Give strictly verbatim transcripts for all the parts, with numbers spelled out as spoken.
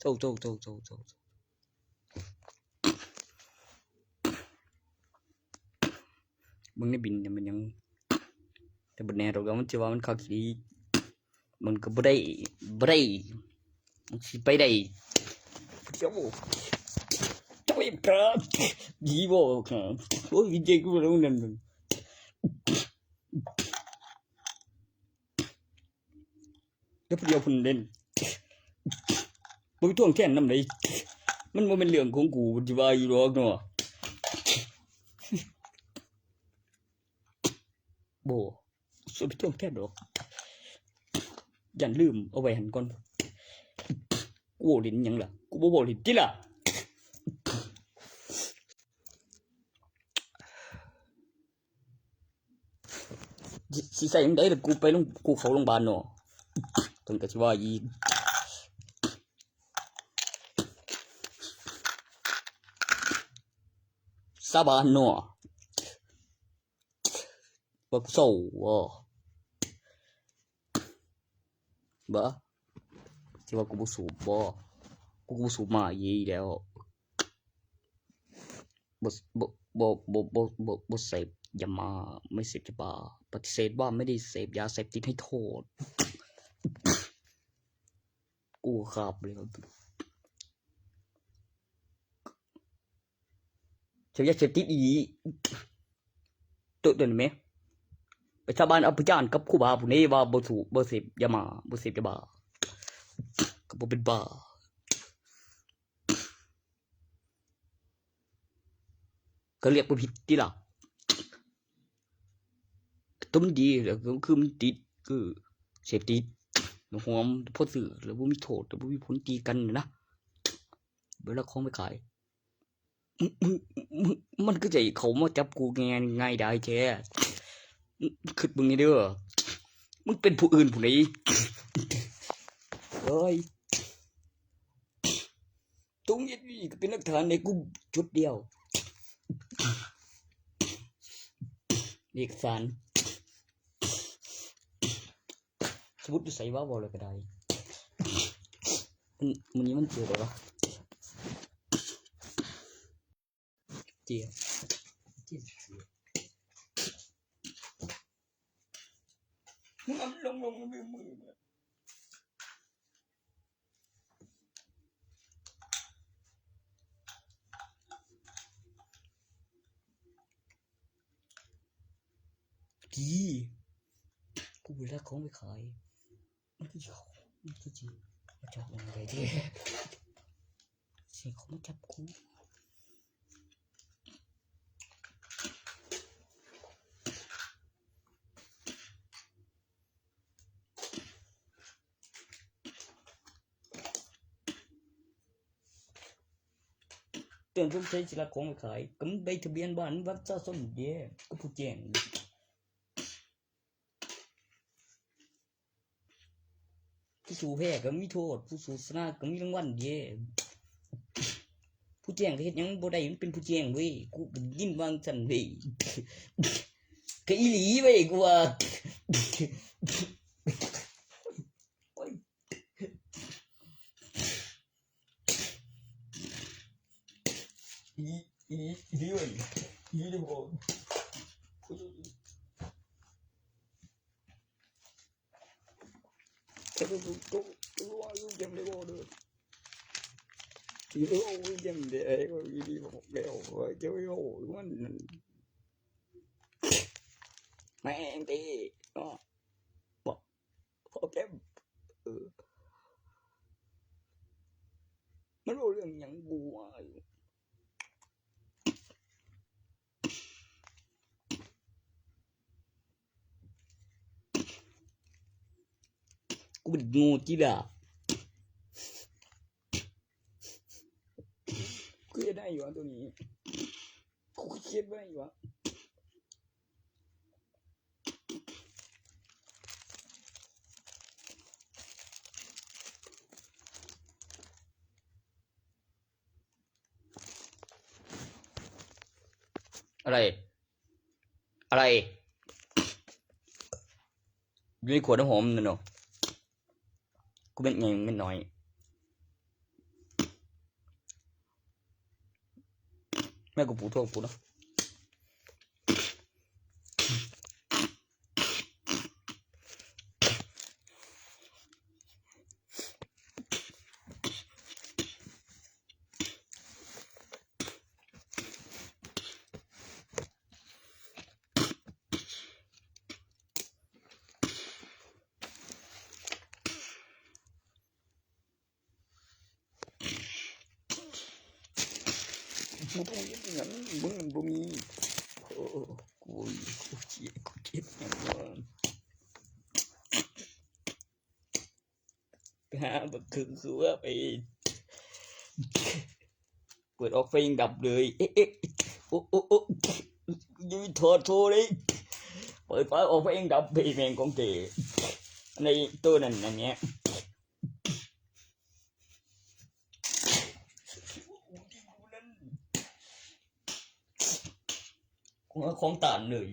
โตโตโตโตโต มึงนี่บินเนี่ยมันยัง แต่บ่แน่ดอกว่ามันจะว่ามันคักอีหลี มันก็บ่ได้ บ่ได้ มันสิไปได้ เจ้า เจ้าเองครับ ดีบ่ครับ โอ้ย เจ๊กูรู้นั่น แล้วผู้เดียวเพิ่นเล่น บ่ไปทวงแทนนำใด มันบ่แม่นเรื่องของกู สิว่าอยู่ดอกเนาะ บ่ สิไปทวงแทนดอก ย่านลืมเอาไว้หั่นก่อน กูเว้าเล่นหยังล่ะ กูบ่เว้าเล่นติล่ะ สิ สิใส่จั่งใดล่ะ กูไปโรง กูเข้าโรงพยาบาลเนาะ เพิ่นก็สิว่าอีก สาบานเนาะ ว่ากูเซาบ่ บ่ สิว่ากูบ่สูบบ่ กูก็บ่สูบมาอีหลีแล้ว บ่ บ่ บ่ บ่ บ่ บ่ บ่เสพยามา ไม่เสพยาบ้า ปฏิเสธว่าไม่ได้เสพยาเสพติดให้โทษ กูครับเลยครับ เสพยาเสพติดอีหลี โตะ โตะนี่แหม ไปสาบานเอาพยานกับครูบาผู้นี้ว่าบ่สูบ บ่เสพยามา บ่เสพยาบ้า ก็บ่เป็นบ้า ก็เรียกบ่ผิดติล่ะ ตัวมันดีแล้วก็คือมันติด คือเสพติด หอมพอซื้อแล้วบ่มีโทษ แล้วบ่มีผลตีกันน่ะนะ เวลาของไปขาย มึง มึง มึง มันคือจะให้เขามาจับกูง่าย ง่ายดายแท้ มึงคิดเบิ่งแหน่เด้อ มึงเป็นผู้อื่นผู้ใด เอ้ย ตรงนี้นี่ก็เป็นหลักฐานให้กูจุดเดียว เอกสาร สมุดอยู่ไสวะ เว้าเลยก็ได้ มัน มื้อนี้มันเจอแล้ววะ เจีย เจีย มึงเอาลง ลง ลง ลง ลง ดี กูเวลาของไปขาย มันคือสิ มันคือสิ มาจับมันได้เด้ สิเขามาจับกู เตือนผู้ใช้สิลักของไปขาย ก็มันใบทะเบียนบ้าน บัตรประชาชนเด้ ก็ผู้แจ้ง ผู้สู้แพ้ก็มีโทษ ผู้สู้ชนะก็มีรางวัลเด้ ผู้แจ้งก็เฮ็ดหยังบ่ได้ มันเป็นผู้แจ้งเว้ย กูก็ยินว่าจั่งซั้นเว้ย ก็อีหลีเว้ย กูว่า โอ้ย อี อี อีเว้ย อีเด้อบ่ กู กู กู กูว่าอยู่จังได๋บ่เด้อ อีเด้อ โอ้ย จังได๋ ก็อีเด้อ บอกแล้วว่าจะไปโอ้ย มันนั่น แม่งติ เนาะ บอก พอแก เออ มันเว้าเรื่องหยังกูว่าอยู่ กูเป็นงูจิล่ะ กูจะได้อยู่วะตัวนี้ กูคิดไว้อยู่วะ อะไร อะไร อยู่ในขวดน้ำหอมนั่นเนาะ กูเม็ดใหญ่เม็ดน้อย แม่กูปูโทษกูเนาะ บ่ต้องเฮ็ดหยัง มึงมันบ่มี โอ้ กู กูเจ็บ กูเจ็บหยังวะ ไปหาบักเคิงคือว่าไป เปิดออกไฟยังดับเลย เอ๊ะ เอ๊ะ โอ้ โอ้ โอ้ ยังถอดโซ่เลย เปิดไฟออกไฟยังดับเลย แม่งของแท้ ในตัวนั้นอันเนี้ย ของ ของต้านเลย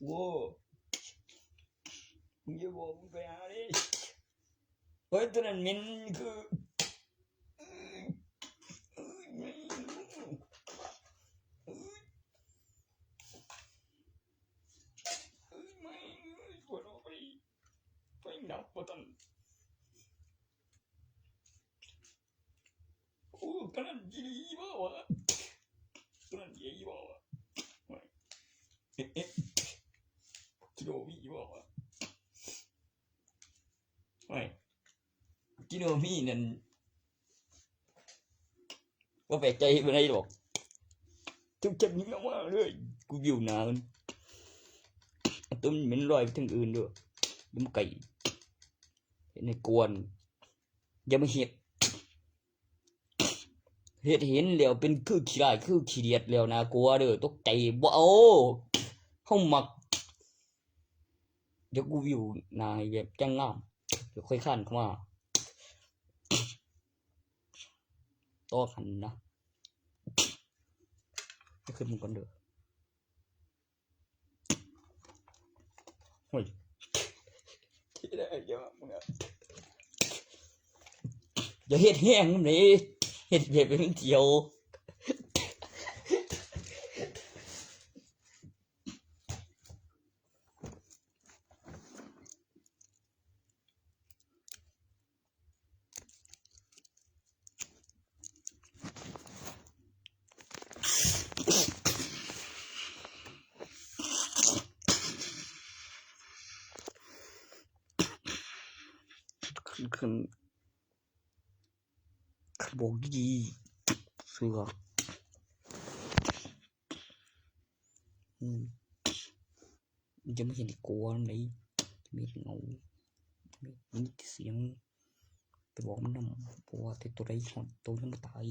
โว้ มึงอย่าบอกมึงไปหาดิ เฮ้ย ตัวนั้นเหม็นคือ เฮ้ย ไม่ เฮ้ย ปวดออกไป ไปหนักปวดตัน โอ้ ตัวนั้นอีหลีบ่วะ ตัวนั้นอีหลีบ่วะ เอ๊ะ เอ๊ะ คิโดมิบ่วะ โอ้ย กินโนมีนั่น บ่แปลกใจปานใดดอก ทุกเจ็บนี้มากๆเลย กูวิวหนามัน เอาต้นเหม็นลอยไปทางอื่นด้วย มันไก่ เฮ็ดให้กวน อย่ามาเฮ็ด เฮ็ดเห็นแล้วเป็นคือขี้ร้ายคือขี้เดียดแล้วน่ากลัวเด้อ ตกใจ บ่เอา เฮามัก เดี๋ยวกูวิวหน้าให้แบบจังงาม เดี๋ยวค่อยคานเข้ามา ต่อกันนะ จะขึ้นมึงก่อนเด้อ โอ้ย ที่ได้เยอะมึงอะ อย่าเฮ็ดแฮงมันเลย เฮ็ดแบบเป็นเดียว คัน คัน คันบอกดีๆ เสือก อืม มันจะไม่เห็นกลัวเลย มีเงา มีเสียง ไปบอกมันนำ เพราะว่าแต่ตัวใดหอนตัวยังบ่ตาย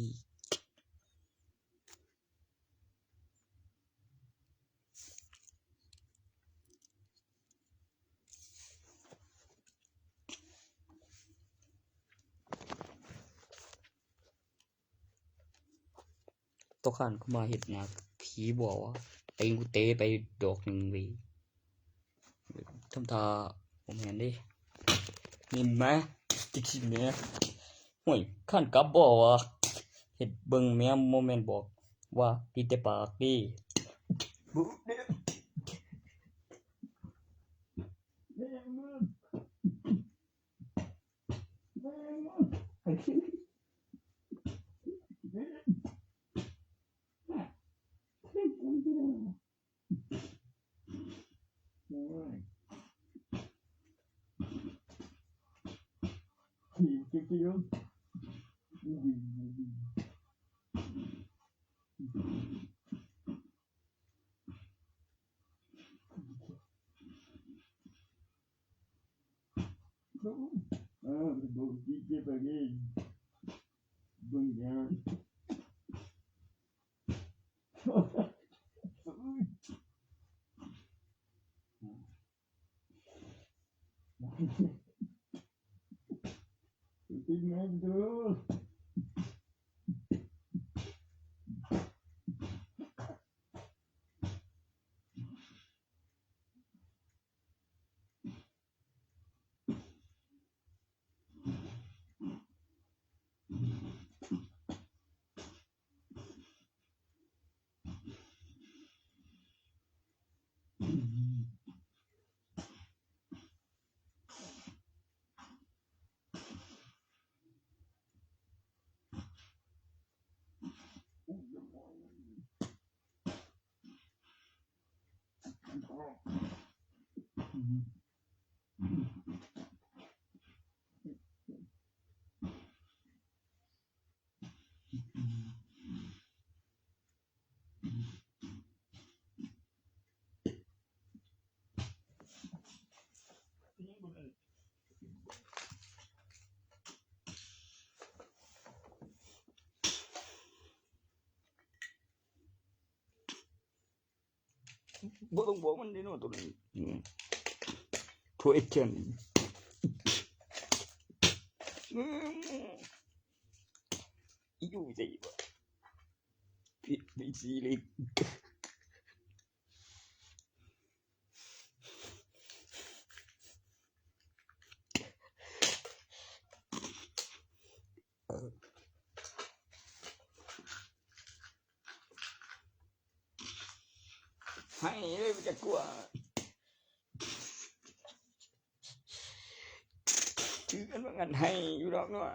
ตัวข้านเข้ามาเฮ็ดหน้าผีบ่วะ ตีนกูเตะไปดอกหนึ่งเว้ย ทำท่าผมเห็นดิ นี่แหม จิกสิแหม ห่วย ข้านกลับบ่วะ เฮ็ดเบิ่งแหม บ่แม่นบอกว่าติดแต่ปากติ เออ ดูดีเจไปดิ เบิ่งแหน่ ติดแมสดู เ บ่ต้องบอกมันเด้เนาะ ตัวนี้ อืม ถ้วยแกน อืม อยู่ใจบ่ พี่ พี่ซีเล็ก ให้เลย มันจะกลัว ถือกันว่างั้นให้อยู่ดอกเนาะ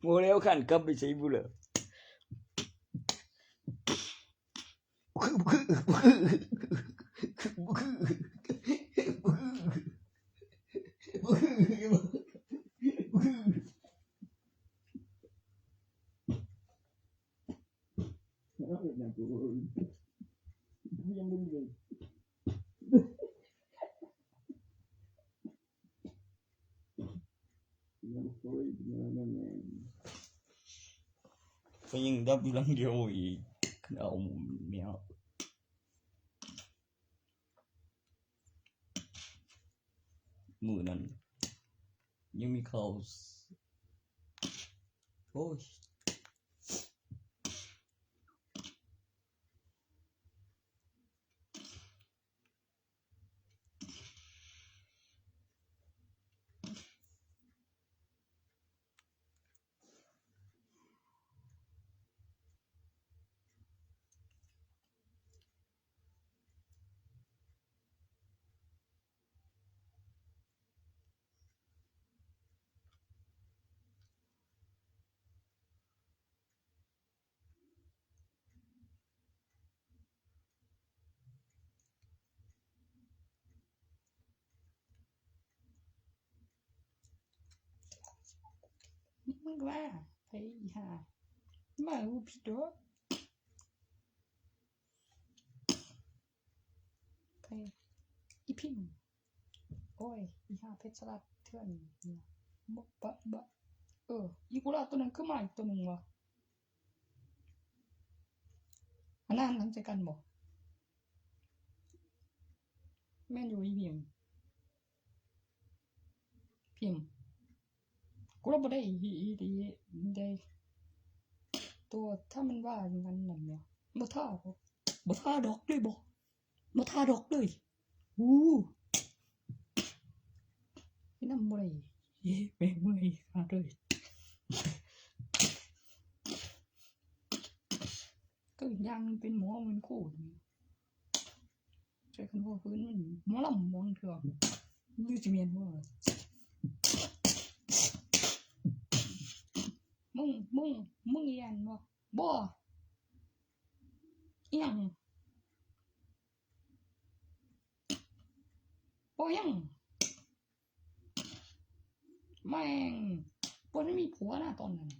โมแล้วขันกลับไปใช้บุเลย ก็ยังดับอยู่หลังเดียวอีก เอาแมว มื้อนั้น ยังมีข้าว โอ้ย มึงว่าไปอีห่า มากูผิดตัว ไป อีพิมพ์ โอ้ย อีห่าเพชรสลัดเถื่อนเนี่ย บะ บะ บะ เออ อีกุหลาบตัวนั้นคือมาอีกตัวหนึ่งวะ อันนั้นหลังจากกันบ่ แม่นอยู่ อีพิมพ์ พิมพ์ กูเราบ่ได้อี อี อี ได้ ตัว ถ้ามันว่าอย่างนั้นนั่นเนี่ย บ่ท่าบ่ บ่ท่าดอกเลยบ่ บ่ท่าดอกเลย อู้ นี่นำบ่ได้ เย้ แม่งเมื่อยขาเลย ก็อีกอย่างหนึ่งเป็นหมอเป็นครูนี่ ใช้คำว่าพื้นมันหมอลำหมองเถื่อ อยู่สิเมียนบ่ มึง มึง มึงเอียนบ่ บ่ อีหยัง บ่หยัง แม่ง บ่ทันมีผัวนะตอนนั้น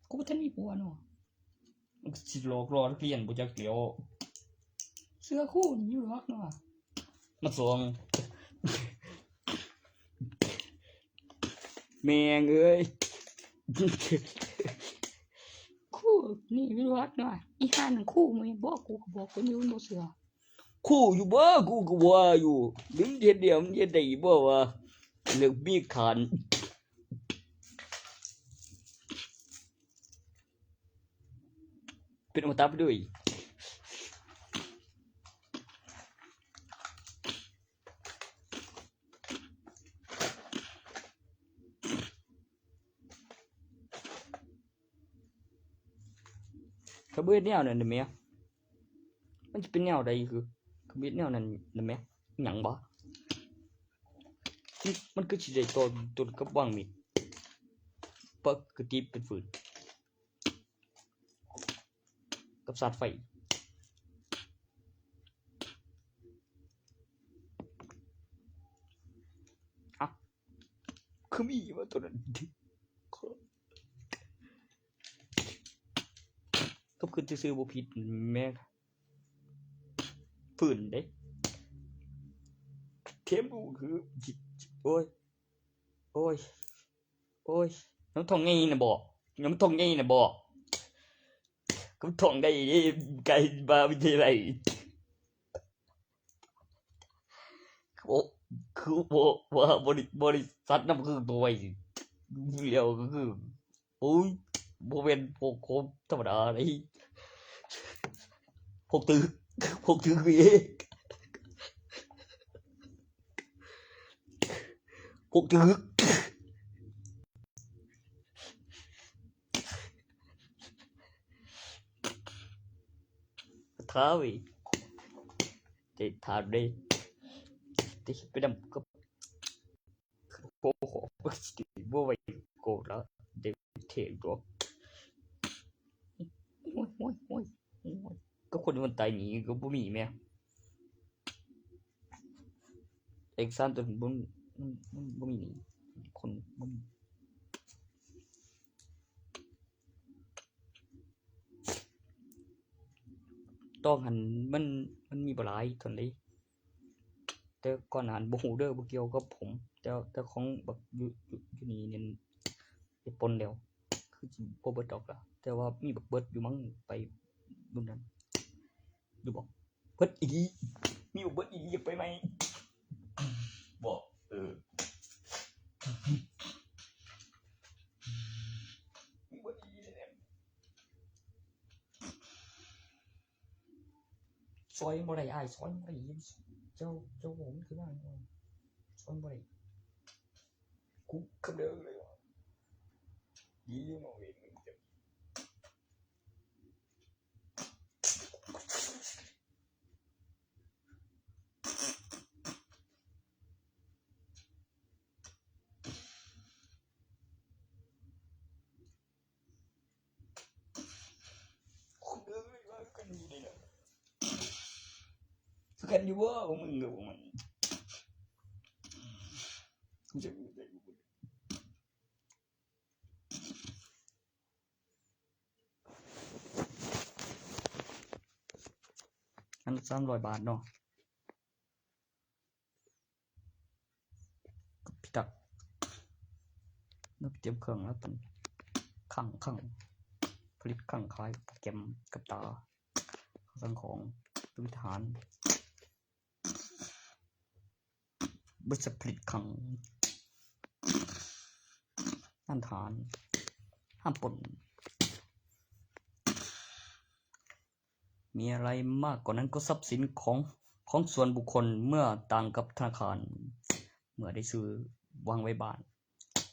กูบ่ทันมีผัวเนาะ มันก็สิหลอกล่อนักเรียนบ่จักแหล้ว เสื้อคู่นี่อยู่หรอกเนาะ มาสอง แม่งเอ้ย คู่นี่อยู่หรอกเนาะ อีห่านั่นคู่มึงบอกกูก็บอกกูอยู่บ่เสื้อ คู่อยู่บ่ กูก็ว่าอยู่ มึงเฮ็ดเดียว มึงเฮ็ดได้บ่วะ เลิกมีขาน เป็นอมตะไปด้วย เขาบ่เฮ็ดแนวนั้นเด้แม่ มันสิเป็นแนวใดคือ เขาบ่เฮ็ดแนวนั้นเด้แม่ หยังบ่ มัน มันคือสิได้ต่อต้นกับวางมีด ปกติเป็นฟืน กับสาดไฟ ก็มีว่าตัวนั้น ก็คือซื่อๆบ่ผิดแม่ พื้นเด้ เทมบูคือ โอ้ย โอ้ย โอ้ย น้ำทองไงนะบอก น้ำทองไงนะบอก ก็ทองได้เด้ ไกลมาวิทยาลัย คือบ่ คือบ่ ว่าบริ บริษัทนำคือตัวไว้ แล้วก็คือ โอ้ย บ่แม่นพวกคนธรรมดาเลย พวกตึก พวกตึกเอง พวกตึก ท้าเว้ย เตะถามเลย เตะไปดำกับ โอ้โห บ่ไหว โกรธแล้ว เดี๋ยวเทตัว โอ้ย โอ้ย โอ้ย โอ้ย ก็คนมันตายหนีก็บ่มีแม่ เอกสารตัวนี้บ่ มัน มันบ่มีหนี คนบ่มี ต้องหัน มัน มันมีบ่หลายเท่านั้นเด้ แต่ก่อนหันบ่ฮู้เด้อ บ่เกี่ยวกับผม แต่ แต่ของบักอยู่ อยู่ อยู่นี่เนี่ย ไปปล้นแล้ว คือสิบ่เบิดดอกล่ะ แต่ว่ามีบักเบิดอยู่มั้ง ไปบุญนั้น อยู่บ่ เบิดอีหลี มีบักเบิดอีหลี อยากไปไหม บ่ เออ มีเบิดอีหลีเนี่ย ซอยบ่ได้อ้าย ซอยบ่ได้ เจ้า เจ้าผมคือว่า ซอยบ่ได้ กูคำเดียวเลยว่ะ ดีเนาะเว้ย คนเดินไม่ว่ากันอยู่นี่นะ คือกันอยู่บ่ มึงกับมึง กูจะ อันสามร้อยบาทเนาะ พี่ตัก แล้วไปเตรียมเครื่องแล้วเป็น คลัง คลัง ผลิตคลังขายโปรแกรมกับตา เครื่องของ วิหาร บริษัทผลิตคลัง ห้ามฐาน ห้ามปล้น มีอะไรมากกว่านั้นก็ทรัพย์สินของ ของส่วนบุคคล เมื่อต่างกับธนาคาร เมื่อได้ซื้อวางไว้บ้าน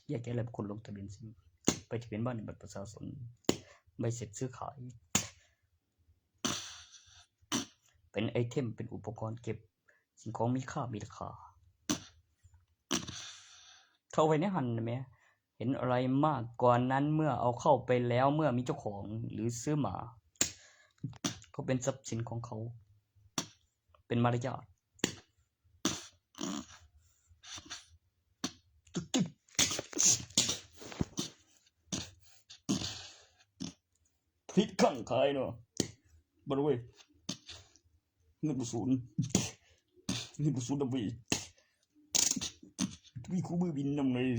แยกแยะรายบุคคล ลงทะเบียนสิน ไปทะเบียนบ้านในบัตรประชาชน ใบเสร็จซื้อขาย เป็นไอเทม เป็นอุปกรณ์เก็บสิ่งของมีค่า มีราคา เข้าไปในหันแหม เห็นอะไรมากกว่านั้น เมื่อเอาเข้าไปแล้ว เมื่อมีเจ้าของหรือซื้อมา ก็เป็นทรัพย์สินของเขา เป็นมารยาท ผลิตคลังขายเนาะ บ่ได้เว้ย เงินบ่สูญ เงินบ่สูญดอกเว้ย มีคู่มือบินนำเลย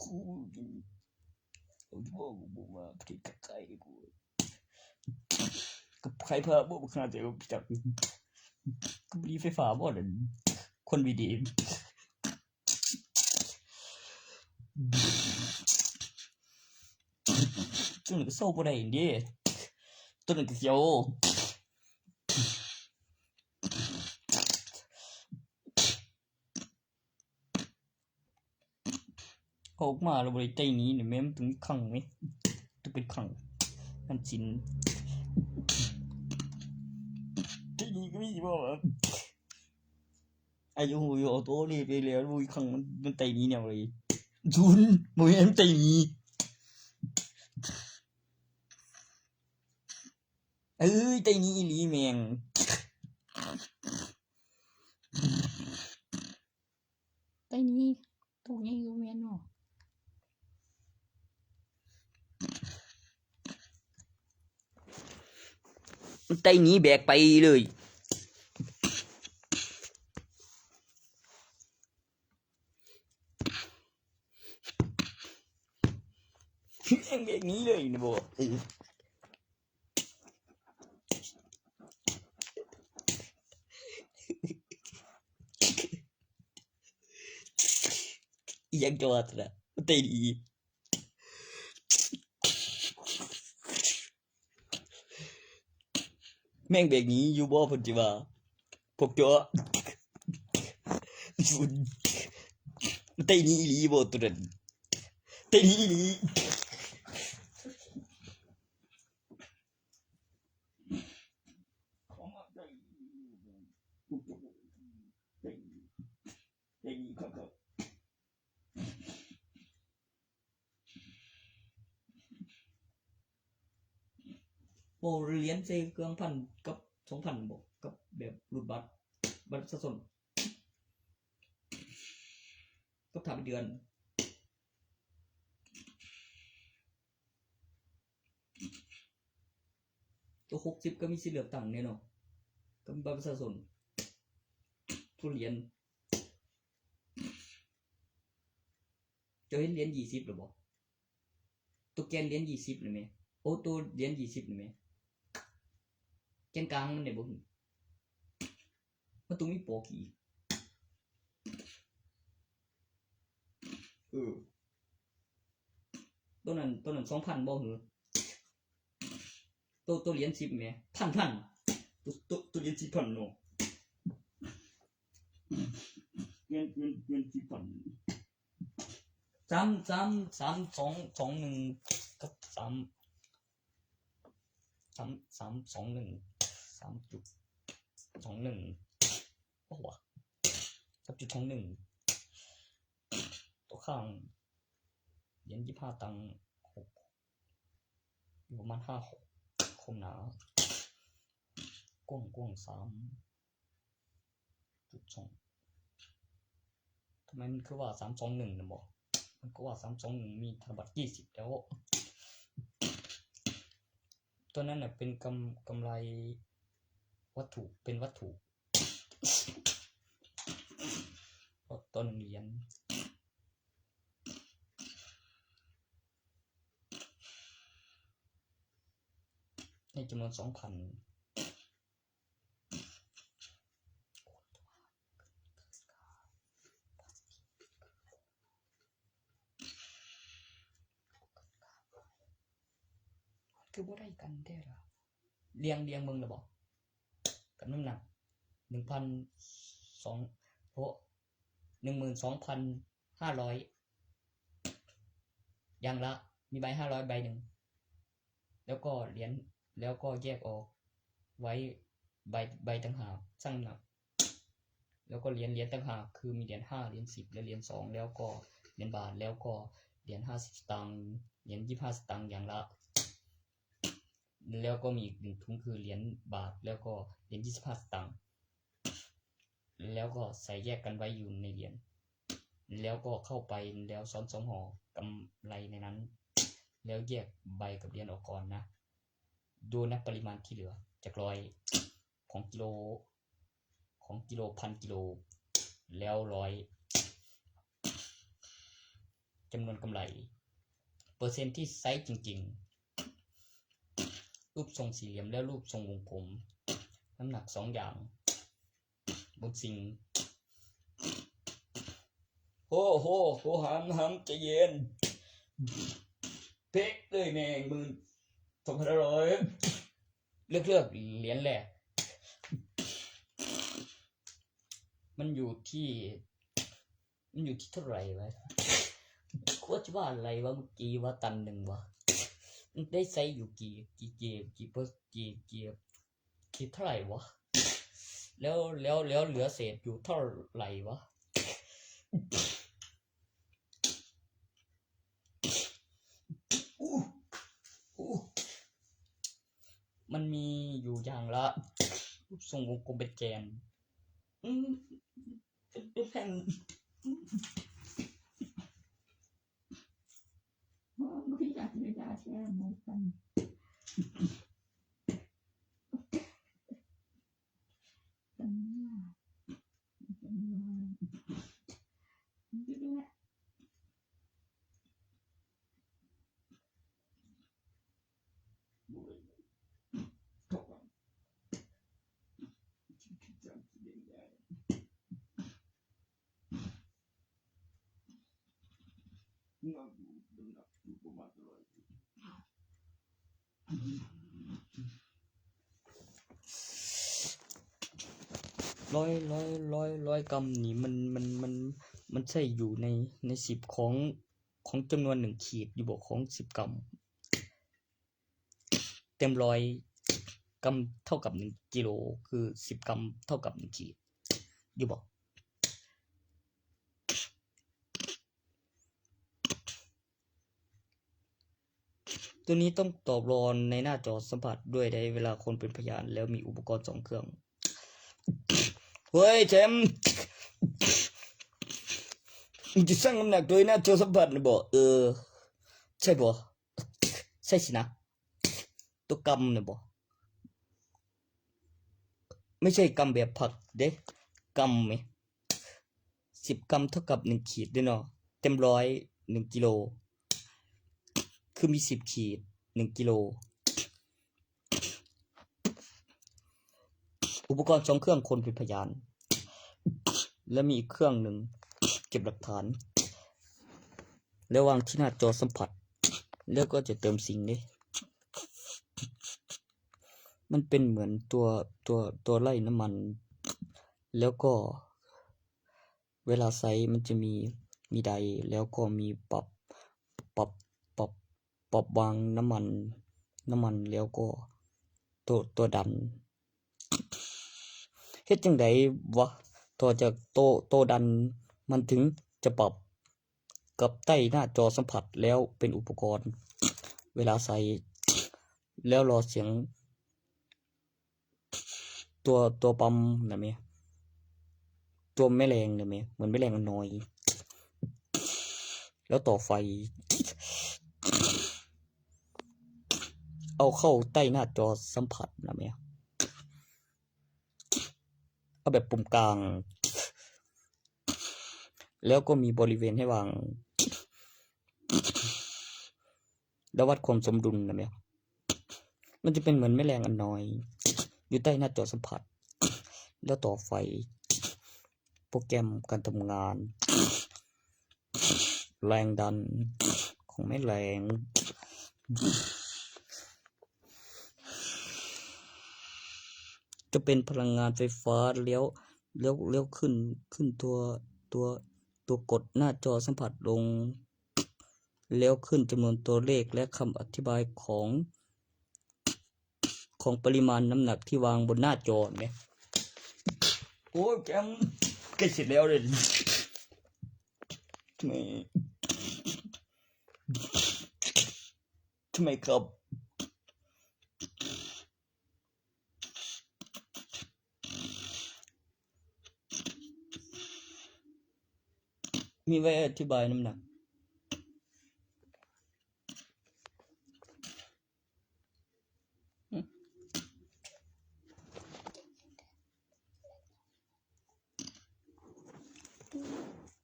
คู่มือบิน เอาที่บอกกูบอกมาผลิตคลังขายกู กับใครพาบอกมาขนาดเดียวกับพี่ตัก ก็มีไฟฟ้าบ่เด้อ คนมีดี ตัวนั้นก็เซาบ่ได้เด้ ตัวนั้นก็เสียว ออกมาแล้วบ่ได้ไต่หนีนี่แม่ มันต้องมีคลังไหม ต้องเป็นคลัง มันสิน ไต่หนีก็มีบ่วะ อายุอยู่เอาตัวนี้ไปแล้ว บ่มีคลัง มัน มันไต่หนีแนวใด ศูนย์ บ่มีอันไต่หนี เอ้ย ไตหนีอีหลีแม่ง ไตหนี โตใหญ่อยู่แม่นบ่ ไตหนีแบกไปเลย แบกหนีเลยนะบ่ เออ อีหยังจอดนะ ไตหนี แม่งแบกหนีอยู่บ่ เพิ่นสิว่า พวกเจ้า ไตหนีอีหลีบ่ตัวนั้น ไตหนีอีหลี บ่เหรียญใส่เครื่องพันกับสองพันบ่ กับแบบรูดบัตร บัตรประชาชน กับถามเดือน ตัวหกสิบก็มีสิทธิ์เลือกตั้งแน่นอน ก็มีบัตรประชาชน ทุกเหรียญ เจ้าเห็นเหรียญยี่สิบหรือบ่ ตัวแกนเหรียญยี่สิบนี่แหม โอ้ ตัวเหรียญยี่สิบนี่แหม แกนกลางมันได้บ่ มันต้องมีปอกอีก เออ ตัวนั้น ตัวนั้นสองพันบ่หือ ตัว ตัวเหรียญสิบแหม พัน พัน ตัว ตัว ตัวเหรียญสิบพันเนาะ เงิน เงิน เงินสิบพัน สาม สาม สาม สอง สอง หนึ่ง กับ สาม สาม สาม สอง หนึ่ง สามจุดสองหนึ่ง โอ้โห สามจุดสองหนึ่ง ตัวข้าง เหรียญยี่สิบห้าตังค์ หก อยู่ประมาณ ห้า หก คมหนา กว้าง กว้าง สามจุดสอง ทำไมมันคือว่า สามสองหนึ่ง นะบ่ มันก็ว่า สามสองหนึ่ง มีธนบัตรยี่สิบแล้ว ตัวนั้นน่ะเป็นกำ กำไรวัตถุ เป็นวัตถุ เพราะต้นเหรียญ ในจำนวน สองพัน คือบ่ได้กันแท้ล่ะ เรียง เรียงเบิ่งแล้วบ่ กับน้ำหนัก หนึ่งพันสอง โอ้ หนึ่งหมื่นสองพันห้าร้อย อย่างละ มีใบห้าร้อยใบหนึ่ง แล้วก็เหรียญ แล้วก็แยกออกไว้ใบ ใบต่างหาก ชั่งน้ำหนัก แล้วก็เหรียญ เหรียญต่างหาก คือมีเหรียญห้า เหรียญสิบ และเหรียญสอง แล้วก็เหรียญบาท แล้วก็เหรียญห้าสิบสตางค์ เหรียญยี่สิบห้าสตางค์อย่างละ แล้วก็มีอีกหนึ่งถุงคือเหรียญบาท แล้วก็เหรียญยี่สิบห้าสตางค์ แล้วก็ใส่แยกกันไว้อยู่ในเหรียญ แล้วก็เข้าไปแล้วซ้อนสองห่อกำไรในนั้น แล้วแยกใบกับเหรียญออกก่อนนะ ดูนะปริมาณที่เหลือ จากร้อย ของกิโล ของกิโล พันกิโล แล้วร้อย จำนวนกำไร เปอร์เซ็นต์ที่ใช้จริงๆ รูปทรงสี่เหลี่ยมและรูปทรงวงกลม น้ำหนักสองอย่าง บนสิ่ง โห โห โห หาม หาม ใจเย็น เป๊ะเลยแม่ง หมื่นสองพันห้าร้อย เลือก เลือกเหรียญแรก มันอยู่ที่ มันอยู่ที่เท่าไหร่วะ โคตรว่าอะไรวะ เมื่อกี้ว่าตันหนึ่งวะ มันได้ใช้อยู่กี่ กี่เกม กี่เปอร์ กี่ กี่ กี่เท่าไหร่วะ แล้ว แล้ว แล้วเหลือเศษอยู่เท่าไหร่วะ อู้ อู้ มันมีอยู่อย่างละรูปทรงวงกลมเป็นแกน อืม เป็นแผ่น ร้อย ร้อย ร้อย ร้อยกรัมนี่มัน มัน มัน มันใช่อยู่ใน ในสิบของ ของจำนวนหนึ่งขีดอยู่บ่ ของสิบกรัม เต็มร้อยกรัมเท่ากับหนึ่งกิโล คือสิบกรัมเท่ากับหนึ่งขีด อยู่บ่ ตัวนี้ต้องตอบรอนในหน้าจอสัมผัสด้วยได้ เวลาคนเป็นพยานแล้วมีอุปกรณ์สองเครื่อง เฮ้ยแชมป์ มึงจะชั่งน้ำหนักโดยหน้าจอสัมผัสนี่บ่ เออ ใช่บ่ ใช่สินะ ตัวกรัมเนี่ยบ่ ไม่ใช่กรัมแบบผักเด้ กรัมไหม สิบกรัมเท่ากับหนึ่งขีดเด้เนาะ เต็มร้อย หนึ่งกิโล คือมีสิบขีด หนึ่งกิโล อุปกรณ์สองเครื่องคนเป็นพยาน และมีอีกเครื่องหนึ่งเก็บหลักฐาน แล้ววางที่หน้าจอสัมผัส แล้วก็จะเติมซิงค์นี่ มันเป็นเหมือนตัว ตัว ตัวไล่น้ำมัน แล้วก็เวลาใช้มันจะมี มีไดร์ แล้วก็มีปรับ ปรับ ปรับ ปรับวางน้ำมัน น้ำมัน แล้วก็ตัว ตัวดัน เฮ็ดจั่งใดวะ ต่อจากโต โตดันมันถึงจะปรับกับใต้หน้าจอสัมผัสแล้วเป็นอุปกรณ์ เวลาใส่ แล้วรอเสียง ตัว ตัวปั๊มนะแม่ ตัวแม่แรงนะแม่ เหมือนแม่แรงน้อย แล้วต่อไฟ เอาเข้าใต้หน้าจอสัมผัสนะแม่ เอาแบบปุ่มกลาง แล้วก็มีบริเวณให้วาง แล้ววัดความสมดุลนะแม่ มันจะเป็นเหมือนแม่แรงอันน้อย อยู่ใต้หน้าจอสัมผัส แล้วต่อไฟ โปรแกรมการทำงาน แรงดันของแม่แรง จะเป็นพลังงานไฟฟ้า แล้ว แล้ว แล้วขึ้น ขึ้นตัว ตัว ตัวกดหน้าจอสัมผัสลง แล้วขึ้นจำนวนตัวเลขและคำอธิบายของ ของปริมาณน้ำหนักที่วางบนหน้าจอเนี่ย โอ้ยแกม ใกล้เสร็จแล้วเลย ทำไม ทำไมครับ มีไว้อธิบายน้ำหนัก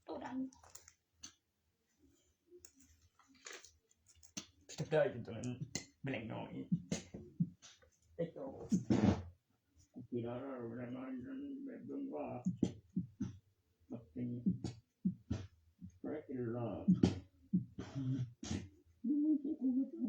ตัวดัน ได้อยู่ตรงนั้น แม่แรงน้อย ไอ้โต กูกินแล้วแม่แรงน้อยนั้นแบบเบิ่งว่า แบบเป็น break in love ไม่ใช่กูไม่ทำ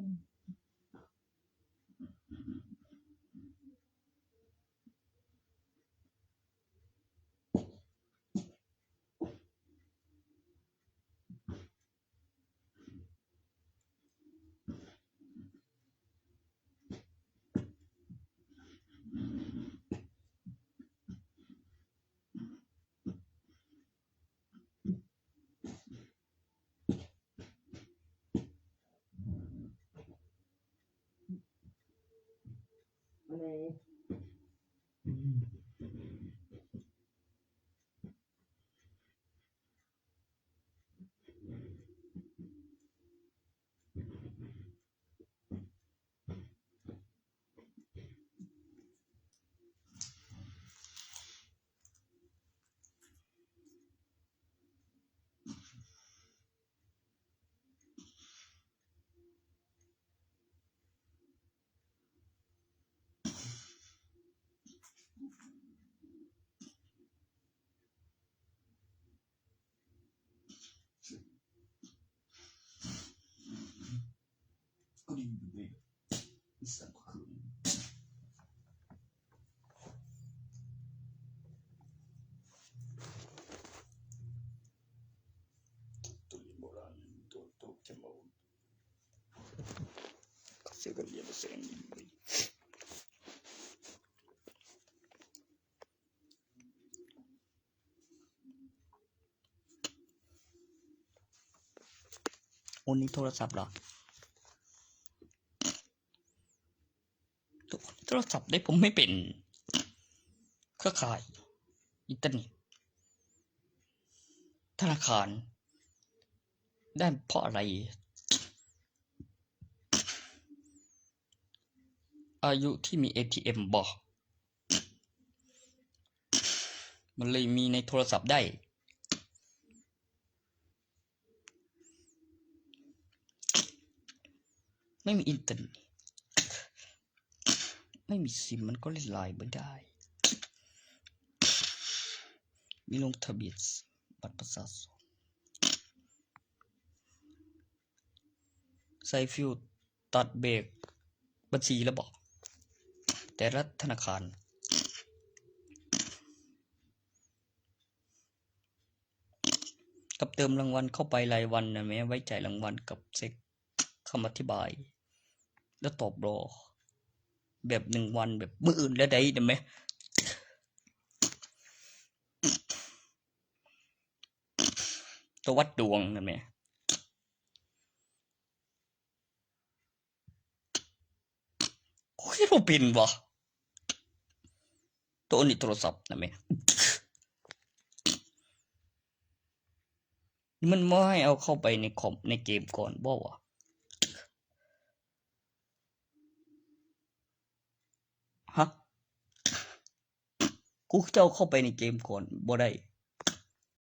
เสียกันเรียนเสียง โอ้ นี่โทรศัพท์เหรอ โทรศัพท์ได้ผมไม่เป็นเครือข่ายอินเทอร์เน็ต ธนาคาร ได้เพราะอะไร อายุที่มี เอทีเอ็ม บอก มันเลยมีในโทรศัพท์ได้ ไม่มีอินเทอร์เน็ต ไม่มีซิมมันก็เล่นไลน์ไม่ได้ มีลงทะเบียนบัตรประชาชน ใส่ฟิวตัดเบรกบัญชีแล้วบอก แต่ละธนาคาร กับเติมรางวัลเข้าไปรายวันนะแม่ ไว้จ่ายรางวัลกับเช็คคำอธิบาย แล้วตอบรอ แบบหนึ่งวันแบบมื้ออื่นแล้วได้นะแม่ ตวัดดวงนะแม่ โอ้ยเราเป็นวะ ตัวนี้โทรศัพท์นะแม่ มันไม่ให้เอาเข้าไปในคอมในเกมก่อนบ่วะ ฮะ กูจะเอาเข้าไปในเกมก่อนบ่ได้